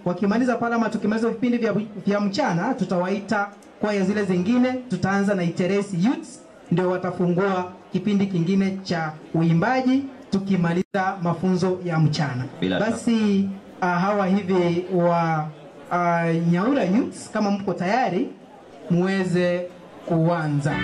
Wakimaliza pale ama tukimaliza vipindi vya mchana, tutawaita kwaya zile zingine. Tutaanza na Iteresi Youths, ndio watafungua kipindi kingine cha uimbaji tukimaliza mafunzo ya mchana. Bila Basi hawa hivi wa Nyaura Youths, kama mko tayari muweze kuanza.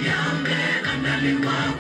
Yame andaliwa.